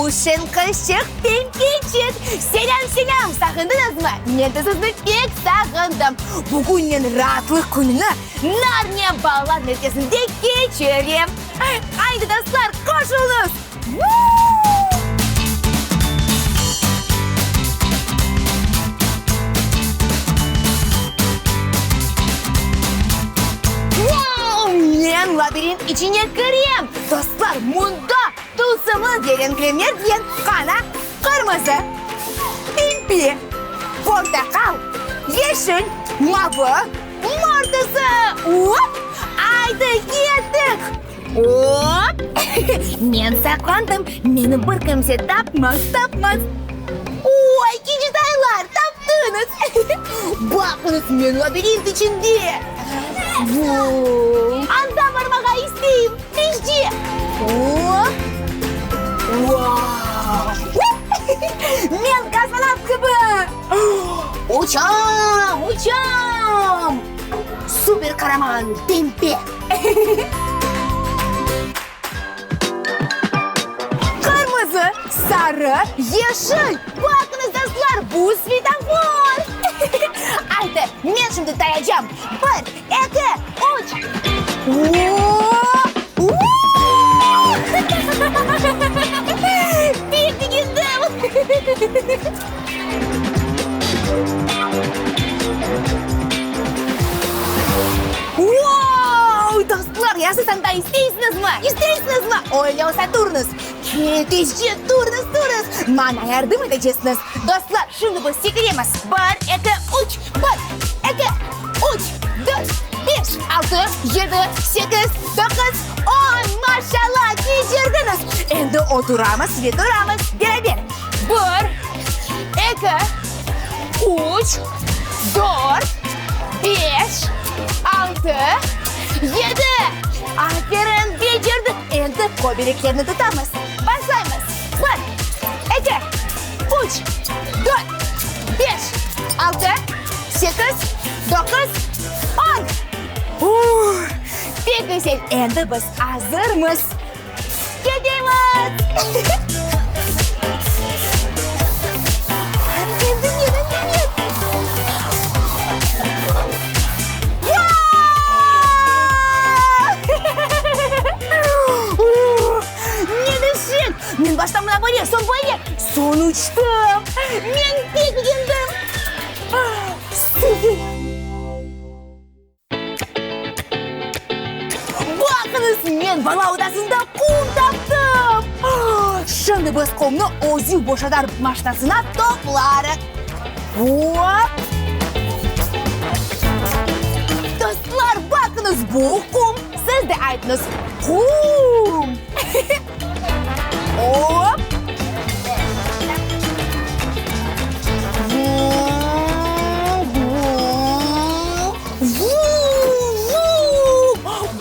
Bu şeñ qızçıq Pempeçik! Selâm, selâm! Sağındıñızmı? Men de sizni pek sağındım. Bugün men raatlıq kününi Narniya balalar merkezinde keçirem. Haydi, dostlar, qoşulıñız! Vau! Men labirint içine kirem! Dostlar, mında tılsımlı ve renkli merdiven, qana, qırmızı, pembe, portaqal, yeşil, mavı, mor tüsü! Op! Aydı, kettik! Op! Men saqlandım, meni bir kimse tapmaz, tapmaz! Oy, kiçitaylar, taptıñız! Baqıñız, men labirint içinde! Vuu! Anda barmağa isteyim, tezce! Op! Vau! Men kosmonavt kibi! Uçam, uçam! Super qaraman Pempe! Qırmızı, sarı, yeşil! Baqıñız, dostlar, bu svetofor! Aydı, men şimdi tayacam. Bir, eki, üç! Pek begendim! Uau! Dostlar, ya siz anda isteysiñizmi? İsteysiñizmi? Öyle olsa turıñız! Kel tezce, turıñız, turıñız! Maña yardım eteceksiñiz! Dostlar, şimdi biz sekiremiz. Bir, eki, üç! Bir, eki, üç, dört, beş, altı, yedi, sekiz, doquz, on! Maşallah, becerdiñiz! Endi oturamız ve turamız beraber. Bir, eki, üç, dört, beş, altı, yedi! Aferin, becerdik! Endi köbeleklerni tutamız. Başlaymız! Bir, eki, üç, dört, beş, altı, sekiz, doquz, on! Uh, pek güzel! Endi biz azırmız! Ketemiz! Endi men, endi men! Ne deşet! Men başta mına böyle, soñ böyle, soñ uçtım! Men pek begendim! Süper! Baqıñız, men bala odasında qum taptım! Şimdi biz qumnı özü boşatar maşnasına toplarıq. Hop! Dostlar, baqıñız, bu qum! Siz de aytıñız, qum! Hop!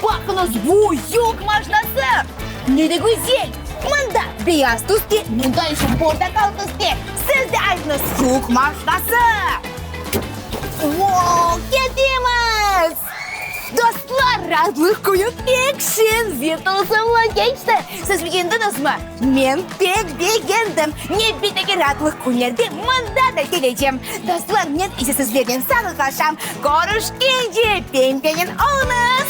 Baqıñız, bu yük maşnası! Ne de güzel! Mında beyaz tüste, mında ise portaqal tüste. Siz de aytıñız, yük maşnası! Voo, ketemiz! Dostlar, raatlıq künü pek şeñ ve tılsımlı keçti. Siz begendiñizmi? Men pek begendim. Nevbetteki raatlıq künlerde mında da kelecem. Dostlar, men ise sizlernen sağlıqlaşam. Körüşkence, pempenen oluñız!